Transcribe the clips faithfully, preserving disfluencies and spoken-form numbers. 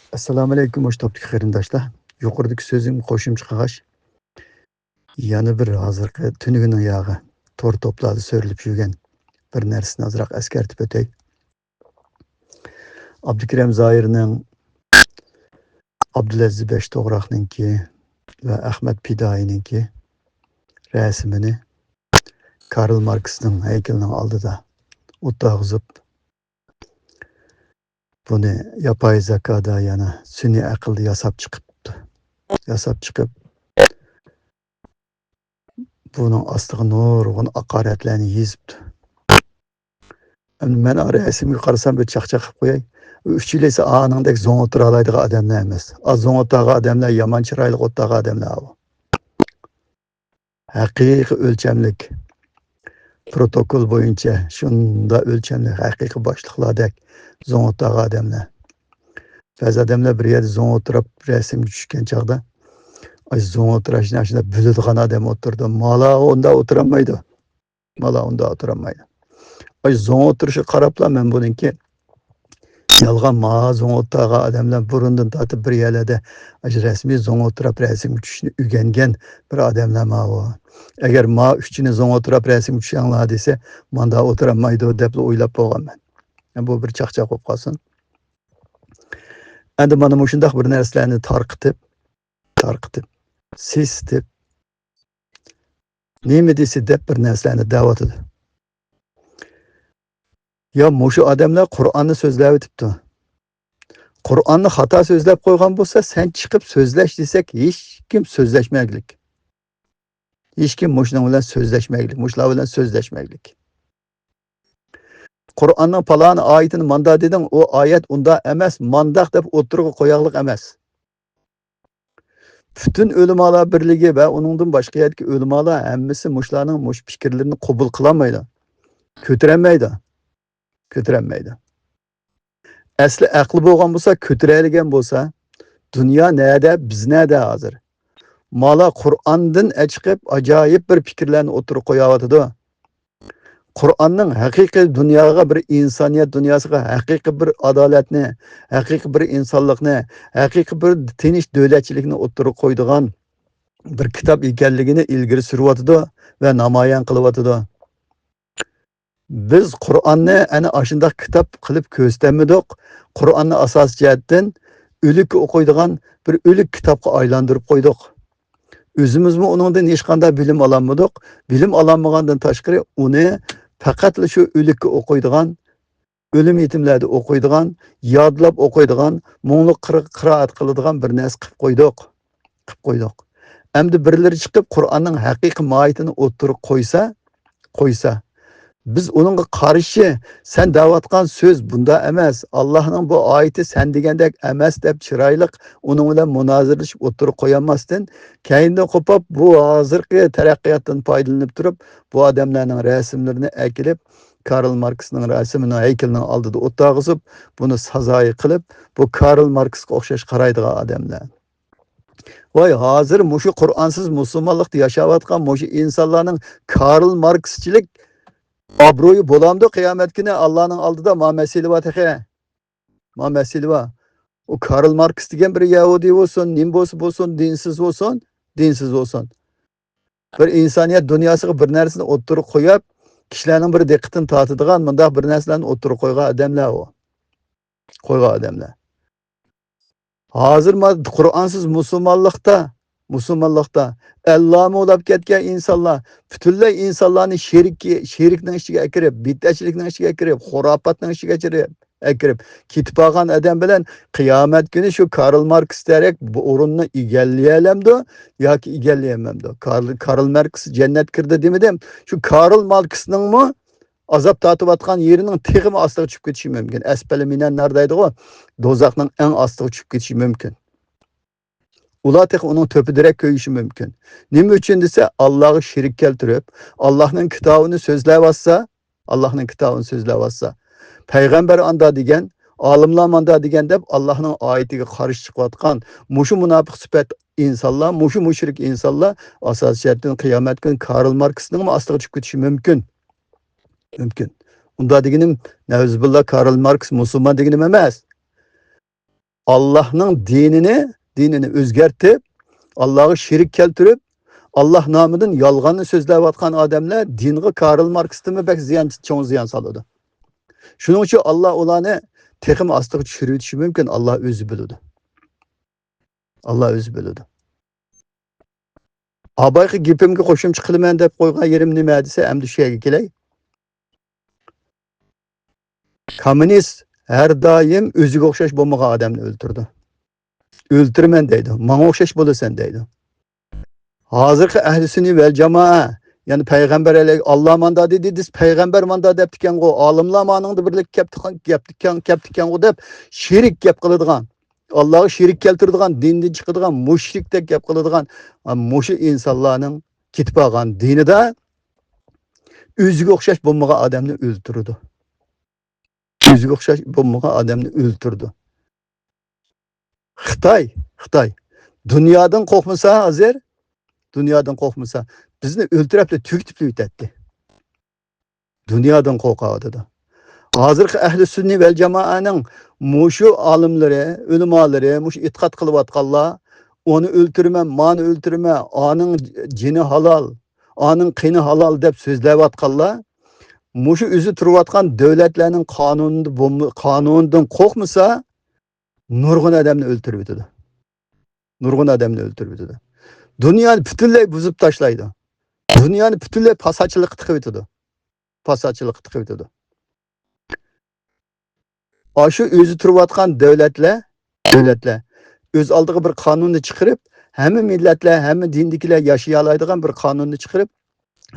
ئەسسالامۇئەلەيكۇم، مۇشۇ توپتىكى قېرىنداشلار. يۇقىرىدىكى سۆزۈمگە قوشۇمچە قىلغاچ، يەنە بىر ھازىرقى تۈنۈگۈننىڭ ياغى تور توپلاردا سۆرىلىپ يۈرگەن بىر نەرسىنى ئازراق ئەسكەرتىپ ئۆتەي. ئابدۇكېرىم زاھىرنىڭ، ئابدۇلئەزىز بەشتوغراقنىڭكى ۋە ئەخمەت پىدائىينىڭكى رەسىمىنى كارل ماركسنىڭ ھەيكىلىنىڭ ئالدىدا ئولتۇرغۇزۇپ، بۇنى ياپاي زاكادا، يەنى سۈنئىي ئەقىلدە ياساپ چىقىپتۇ. ياساپ چىقىپ، بۇنىڭ ئاستىغا نۇرغۇن ھاقارەتلەرنى يېزىپتۇ. ئەمدى مەن ئا رەسىمگە قارىسام، بىر چاقچاق قىلىپ قوياي. ئۇ ئۈچىلىسى ئانىڭدەك زوڭ ئولتۇرالايدىغان ئادەملەر ئەمەس. ئا زوڭ ئولتۇرغان ئادەملەر يامان چىرايلىق ئولتۇرغان ئادەملەر ئاۋۇ. ھەقىقىي ئۆلچەملىك، پروتوكول بويىچە شۇنداق ئۆلچەملىك، ھەقىقىي باشلىقلاردەك زوڭ ئولتۇرغان ئادەملەر. بەزى ئادەملەر بىر يەردە زوڭ ئولتۇراپ رەسىمگە چۈشكەن چاغدا، ئاي، زوڭ ئولتۇراشنى ئاشۇنداق بىلىدىغان ئادەم ئولتۇرىدۇ. مالا ئۇنداق ئولتۇرالمايدۇ. مالا ئۇنداق ئولتۇرالمايدۇ. ئاي، زوڭ ئولتۇرۇشىغا قاراپلا مەن بۇنىڭكى يالغان، ما زوڭ ئولتۇرغان ئادەملەر بۇرۇندىن تارتىپ بىر يەرلەردە ئاشۇ رەسمىي زوڭ ئولتۇراپ رەسىمگە چۈشۈشنى ئۆگەنگەن بىر ئادەملەر ماۋۇ. ئەگەر ما ئۈچىنى زوڭ ئولتۇراپ رەسىمگە چۈشەڭلار دېسە، ماندا ئولتۇرالمايدۇ دەپلا ئويلاپ بولغان مەن. بۇ بىر چاقچاق بولۇپ قالسۇن. ئەمدى مانا مۇشۇنداق بىر نەرسىلەرنى تارقىتىپ، تارقىتىپ، سېسىتىپ، نېمە دېسە دەپ بىر نەرسىلەرنى دەۋاتىدۇ. يا مۇشۇ ئادەملەر قۇرئاننى سۆزلەۋېتىپتۇ. قۇرئاننى خاتا سۆزلەپ قويغان بولسا، سەن چىقىپ سۆزلەش دېسەك، ھېچكىم سۆزلەشمەگلىك. ھېچكىم مۇشۇنىڭ بىلەن سۆزلەشمەگلىك، مۇشۇلار بىلەن سۆزلەشمەگلىك. قۇرئاننىڭ پالان ئايىتىنى ماندا دېدىڭ، ئۇ ئايەت ئۇندا ئەمەس، مانداق دەپ ئوتتۇرىغا قوياغلىق ئەمەس. پۈتۈن ئۆلىمالار بىرلىكى ۋە ئۇنىڭدىن باشقا يەردىكى ئۆلىمالار ھەممىسى مۇشۇلارنىڭ مۇشۇ پىكىرلىرىنى قوبۇل قىلالمايدۇ، كۆتۈرەلمەيدۇ، كۆتۈرەلمەيدۇ. ئەسلى ئەقلى بولغان بولسا، كۆتۈرەلىگەن بولسا، دۇنيا نەدە، بىز نەدە ھازىر؟ مالا قۇرئاندىن ئەچىقىپ ئاجايىپ بىر پىكىرلەرنى ئوتتۇرىغا قويۇۋاتىدۇ. قۇرئاننىڭ ھەقىقىي دۇنياغا، بىر ئىنسانىيەت دۇنياسىغا ھەقىقىي بىر ئادالەتنى، ھەقىقىي بىر ئىنسانلىقنى، ھەقىقىي بىر تىنچ دۆلەتچىلىكنى ئوتتۇرىغا قويىدىغان بىر كىتاب ئىكەنلىكىنى ئىلگىرى سۈرۈۋاتىدۇ ۋە نامايان قىلىۋاتىدۇ. بىز قۇرئاننى ئەنە ئاشۇنداق كىتاب قىلىپ كۆرسىتەلمىدۇق. قۇرئاننى ئاساسىي جەھەتتىن ئۆلۈككە ئوقۇيدىغان بىر ئۆلۈك كىتابقا ئايلاندۇرۇپ قويدۇق. ئۆزىمىزمۇ ئۇنىڭدىن ھېچقانداق بىلىم ئالالمىدۇق. بىلىم ئالالمىغاندىن تاشقىرى، ئۇنى پەقەتلا شۇ ئۆلۈككە ئوقۇيدىغان، ئۆلۈم يېتىملەردە ئوقۇيدىغان، يادلاپ ئوقۇيدىغان، مۇڭلۇق قىرا-، قىرائەت قىلىدىغان بىر نەرسە قىلىپ قويدۇق. قىلىپ قويدۇق. ئەمدى بىرلىرى چىقىپ قۇرئاننىڭ ھەقىقىي ماھىيىتىنى ئوتتۇرىغا قويسا، قويسا، بىز ئۇنىڭغا قارشى، سەن دەۋاتقان سۆز بۇنداق ئەمەس، ئاللاھنىڭ بۇ ئايىتى سەن دېگەندەك ئەمەس دەپ چىرايلىق ئۇنىڭ بىلەن مۇنازىرىلىشىپ ئوتتۇرىغا قويالماستىن، كەينىدىن قوپۇپ بۇ ھازىرقى تەرەققىياتتىن پايدىلىنىپ تۇرۇپ، بۇ ئادەملەرنىڭ رەسىملىرىنى ئەكېلىپ، كارل ماركسنىڭ رەسىمىنىڭ ھەيكىلىنىڭ ئالدىدا ئولتۇرغۇزۇپ، بۇنى سازايى قىلىپ، بۇ كارل ماركسقا ئوخشاش قارايدىغان ئادەملەر. ۋاي، ھازىر مۇشۇ قۇرئانسىز مۇسۇلمانلىقتا ياشاۋاتقان مۇشۇ ئىنسانلارنىڭ كارل ماركسچىلىك ئابرۇيى بولامدۇ قىيامەت كۈنى ئاللانىڭ ئالدىدا؟ ما مەسىلە بار تېخى. ما مەسىلە بار. ئۇ كارل ماركس دېگەن بىر يەھۇدىي بولسۇن، نېمە بولسا بولسۇن، دىنسىز بولسۇن، دىنسىز بولسۇن. بىر ئىنسانىيەت دۇنياسىغا بىر نەرسىنى ئوتتۇرىغا قويۇپ، كىشىلەرنىڭ بىر دىققىتىنى تارتىدىغان مۇنداق بىر نەرسىلەرنى ئوتتۇرىغا قويغان ئادەملەر ئۇ. قويغان ئادەملەر. ھازىر ما-، قۇرئانسىز مۇسۇلمانلىقتا، مۇسۇلمانلىقتا ئەللامۇ بولاپ كەتكەن ئىنسانلار، پۈتۈنلەي ئىنسانلارنى شېرىككە، شېرىكنىڭ ئىچىگە ئەكىرىپ، بىدئەچىلىكنىڭ ئىچىگە ئەكىرىپ، خۇراپاتنىڭ ئىچىگە ئەكىرىپ، ئەكىرىپ كېتىپ قالغان ئادەم بىلەن قىيامەت كۈنى شۇ كارل ماركس دېرەك بۇ ئورۇننى ئىگىلىيەلەمدۇ ياكى ئىگىلىيەلمەمدۇ؟ كارل، كارل ماركس جەننەت كىردى دېمىدىم. شۇ كارل ماركسنىڭمۇ ئازاب تارتىۋاتقان يېرىنىڭ تېخىمۇ ئاستىغا چۈشۈپ كېتىشى مۇمكىن. ئەسپەلى مىنەن نار دەيدىغۇ، دوزاخنىڭ ئەڭ ئاستىغا چۈشۈپ كېتىشى مۇمكىن. ئۇلار تېخى ئۇنىڭ تۆپىدىرەك كۆيۈشى مۇمكىن. نېمە ئۈچۈن دېسە، ئاللاغا شېرىك كەلتۈرۈپ، ئاللاھنىڭ كىتابىنى سۆزلەۋاتسا، ئاللاھنىڭ كىتابىنى سۆزلەۋاتسا، پەيغەمبەر ئاندا دېگەن، ئالىملار ماندا دېگەن دەپ، ئاللاھنىڭ ئايىتىگە قارشى چىقىۋاتقان مۇشۇ مۇناپىق سۈپەت ئىنسانلار، مۇشۇ مۇشرىك ئىنسانلار ئاساسىي جەھەتتىن قىيامەت كۈنى كارل ماركسنىڭمۇ ئاستىغا چۈشۈپ كېتىشى مۇمكىن. مۇمكىن. ئۇندا دېگىنىم، نەۋزۇبىللا، كارل ماركس مۇسۇلمان دېگىنىم ئەمەس. ئاللاھنىڭ دىنىنى، دىنىنى ئۆزگەرتىپ، ئاللاھقا شېرىك كەلتۈرۈپ، ئاللاھ نامىدىن يالغاننى سۆزلەۋاتقان ئادەملەر دىنغا كارل ماركستىنمۇ بەك زىيان، چوڭ زىيان سالىدۇ. شۇنىڭ ئۈچۈن ئاللاھ ئۇلارنى تېخىمۇ ئاستىغا چۈشۈرۈۋېتىشى مۇمكىن، ئاللاھ ئۆزى بىلىدۇ. ئاللاھ ئۆزى بىلىدۇ. ئابايقى گېپىمگە قوشۇمچە قىلىمەن دەپ قويغان يېرىم نېمە دېسە، ئەمدى شۇ يەرگە كېلەي. كوممۇنىست ھەر دائىم ئۆزىگە ئوخشاش بولمىغان ئادەمنى ئۆلتۈرىدۇ. ئۆلتۈرىمەن دەيدۇ. ماڭا ئوخشاش بولىسەن دەيدۇ. ھازىرقى ئەھلى سۈننە ۋەل جامائە، يەنى پەيغەمبەر ئەلەي-، ئاللا ماندا دېدى، دېسە پەيغەمبەر ماندا دەپتىكەنغۇ، ئالىملار مانىڭدا بىرلىككە كەپتىكەن، كەپتىكەن، كەپتىكەنغۇ دەپ شېرىك گەپ قىلىدىغان، ئاللاغا شېرىك كەلتۈرىدىغان، دىندىن چىقىدىغان، مۇشرىكتەك گەپ قىلىدىغان، ئا، مۇشۇ ئىنسانلارنىڭ كېتىپ بارغان دىنىدا ئۆزىگە ئوخشاش بولمىغان ئادەمنى ئۆلتۈرىدۇ. ئۆزىگە ئوخشاش بولمىغان ئادەمنى ئۆلتۈرىدۇ. خىتاي، خىتاي دۇنيادىن قورقمىسا ھازىر، دۇنيادىن قورقمىسا، بىزنى ئۆلتۈرۈپلا تۈگىتىپلا ئۆتەتتى. دۇنيادىن قورقۇۋاتىدۇ. ھازىرقى ئەھلى سۈننە ۋەل جامائەنىڭ مۇشۇ ئالىملىرى، ئۆلىمالىرى، مۇشۇ ئېتىقاد قىلىۋاتقانلار، ئۇنى ئۆلتۈرىمەن، مانى ئۆلتۈرىمەن، ئانىڭ جېنى ھالال، ئانىڭ قېنى ھالال دەپ سۆزلەۋاتقانلار، مۇشۇ ئۆزى تۇرۇۋاتقان دۆلەتلەرنىڭ قانۇنىدا بولما-، قانۇنىدىن قورقمىسا، نۇرغۇن ئادەمنى ئۆلتۈرۈۋېتىدۇ. نۇرغۇن ئادەمنى ئۆلتۈرۈۋېتىدۇ. دۇنيانى پۈتۈنلەي بۇزۇپ تاشلايدۇ. دۇنيانى پۈتۈنلەي پاساتچىلىققا تىقىۋېتىدۇ. پاساتچىلىققا تىقىۋېتىدۇ. ئاشۇ ئۆزى تۇرۇۋاتقان دۆلەتلەر، دۆلەتلەر ئۆز ئالدىغا بىر قانۇننى چىقىرىپ، ھەممە مىللەتلەر، ھەممە دىندىكىلەر ياشىيالايدىغان بىر قانۇننى چىقىرىپ،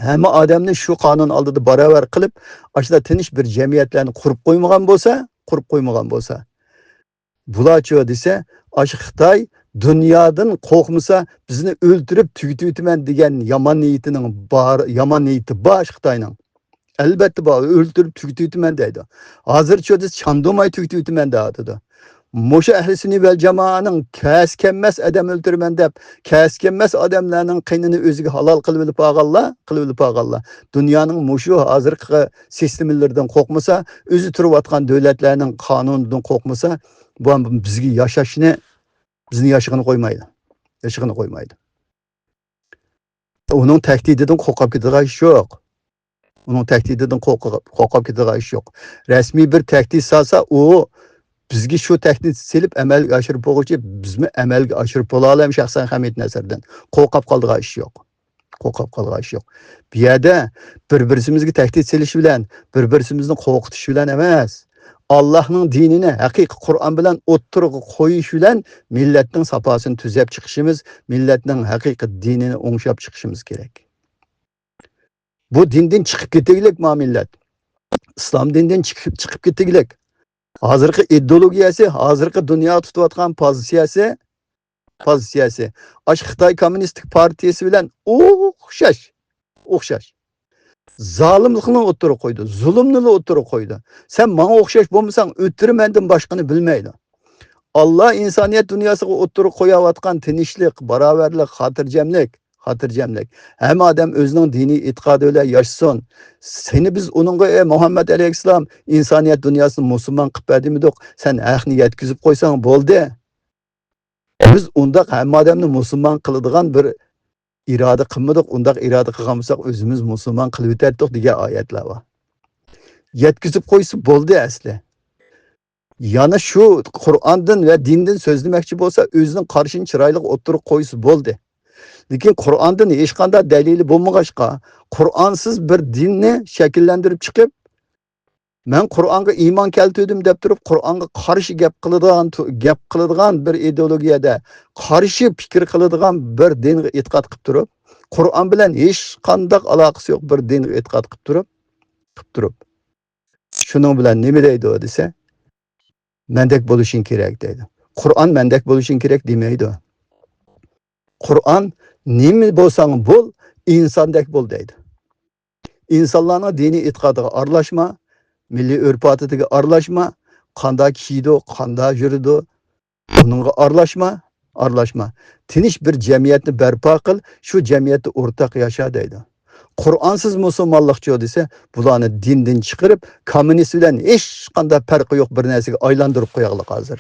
ھەممە ئادەمنى شۇ قانۇن ئالدىدا باراۋەر قىلىپ، ئاشۇنداق تىنچ بىر جەمئىيەتلەرنى قۇرۇپ قويمىغان بولسا، قۇرۇپ قويمىغان بولسا، بۇلارچۇ دېسە، ئاشۇ خىتاي دۇنيادىن قورقمىسا، بىزنى ئۆلتۈرۈپ تۈگىتىۋېتىمەن دېگەن يامان نىيىتىنىڭ بار، يامان نىيىتى بار ئاشۇ خىتاينىڭ. ئەلۋەتتە بار، ئۆلتۈرۈپ تۈگىتىۋېتىمەن دەيدۇ. ھازىرچۇ دېسە، چاندۇرماي تۈگىتىۋېتىمەن دەۋاتىدۇ. مۇشۇ ئەھلى سۈننە ۋەل جامائەنىڭ كەسى كەممەس ئادەم ئۆلتۈرىمەن دەپ، كەسى كەممەس ئادەملەرنىڭ قېنىنى ئۆزىگە ھالال قىلىۋېلىپ ئالغانلار، قىلىۋېلىپ ئالغانلار. دۇنيانىڭ مۇشۇ ھازىرقى سىستېمىلىرىدىن قورقمىسا، ئۆزى تۇرۇۋاتقان دۆلەتلەرنىڭ قانۇنىدىن قورقمىسا، بۇ بىزگە ياشاشنى، بىزنى ياشىغىلى قويمايدۇ. ياشىغىلى قويمايدۇ. ئۇنىڭ تەھدىتىدىن قورقۇپ كېتىدىغان ئىش يوق. ئۇنىڭ تەھدىتىدىن قورقۇپ، قورقۇپ كېتىدىغان ئىش يوق. رەسمىي بىر تەھدىت سالسا، ئۇ بىزگە شۇ تەھدىت سېلىپ ئەمەلگە ئاشۇرۇپ بولغۇچە، بىزمۇ ئەمەلگە ئاشۇرۇپ بولالايمىز شەخسەن ھەمىد نەزەردىن. قورقۇپ قالىدىغان ئىش يوق. قورقۇپ قالغان ئىش يوق. بۇ يەردە بىر-بىرسىمىزگە تەھدىت سېلىش بىلەن، بىر-بىرسىمىزنى قورقۇتۇش بىلەن ئەمەس، ئاللاھنىڭ دىنىنى ھەقىقىي قۇرئان بىلەن ئوتتۇرىغا قويۇش بىلەن مىللەتنىڭ ساپاسىنى تۈزەپ چىقىشىمىز، مىللەتنىڭ ھەقىقىي دىنىنى ئوڭشاپ چىقىشىمىز كېرەك. بۇ دىندىن چىقىپ كېتىگلىك ما مىللەت. ئىسلام دىنىدىن چىقىپ، چىقىپ كېتىگلىك. ھازىرقى ئىدېئولوگىيەسى، ھازىرقى دۇنيا تۇتۇۋاتقان پوزىتسىيەسى، پوزىتسىيەسى ئاشۇ خىتاي كوممۇنىستىك پارتىيەسى بىلەن ئوخشاش، ئوخشاش. زالىملىقنى ئوتتۇرىغا قويىدۇ، زۇلۇمنىلا ئوتتۇرىغا قويىدۇ. سەن ماڭا ئوخشاش بولمىساڭ، ئۆلتۈرىمەندىن باشقىنى بىلمەيدۇ. ئاللا ئىنسانىيەت دۇنياسىغا ئوتتۇرىغا قويۇۋاتقان تىنچلىق، باراۋەرلىك، خاتىرجەملىك، خاتىرجەملىك. ھەممە ئادەم ئۆزىنىڭ دىنىي ئېتىقادى بىلەن ياشىسۇن. سېنى بىز ئۇنىڭغا، ئەي مۇھەممەد ئەلەيھىسسالام، ئىنسانىيەت دۇنياسىنى مۇسۇلمان قىلىپ بەر دېمىدۇق. سەن ھەقنى يەتكۈزۈپ قويساڭ بولدى. بىز ئۇنداق ھەممە ئادەمنى مۇسۇلمان قىلىدىغان بىر ئىرادە قىلمىدۇق. ئۇنداق ئىرادە قىلغان بولساق، ئۆزىمىز مۇسۇلمان قىلىۋېتەتتۇق دېگەن ئايەتلەر بار. يەتكۈزۈپ قويسا بولدى ئەسلى. يەنە شۇ قۇرئاندىن ۋە دىندىن سۆزلىمەكچى بولسا، ئۆزىنىڭ قارىشىنى چىرايلىق ئوتتۇرىغا قويسا بولدى. لېكىن قۇرئاندىن ھېچقانداق دەلىلى بولمىغاچقا، قۇرئانسىز بىر دىننى شەكىللەندۈرۈپ چىقىپ، مەن قۇرئانغا ئىمان كەلتۈردۈم دەپ تۇرۇپ، قۇرئانغا قارشى گەپ قىلىدىغان، گەپ قىلىدىغان بىر ئىدېئولوگىيەدە قارشى پىكىر قىلىدىغان بىر دىنغا ئېتىقاد قىلىپ تۇرۇپ، قۇرئان بىلەن ھېچقانداق ئالاقىسى يوق بىر دىنغا ئېتىقاد قىلىپ تۇرۇپ، قىلىپ تۇرۇپ، شۇنىڭ بىلەن نېمە دەيدۇ دېسە، مەندەك بولۇشۇڭ كېرەك دەيدۇ. قۇرئان مەندەك بولۇشۇڭ كېرەك دېمەيدۇ. قۇرئان نېمە بولساڭ بول، ئىنساندەك بول دەيدۇ. ئىنسانلارنىڭ دىنىي ئېتىقادىغا ئارىلاشما، مىللىي ئۆرپ-ئادىتىگە ئارىلاشما، قانداق كىيىدۇ، قانداق يۈرىدۇ، بۇنىڭغا ئارىلاشما، ئارىلاشما. تىنچ بىر جەمئىيەتنى بەرپا قىل، شۇ جەمئىيەتتە ئورتاق ياشا دەيدۇ. قۇرئانسىز مۇسۇلمانلىقچۇ دېسە، بۇلارنى دىندىن چىقىرىپ، كوممۇنىست بىلەن ھېچقانداق پەرقى يوق بىر نەرسىگە ئايلاندۇرۇپ قوياغلىق ھازىر.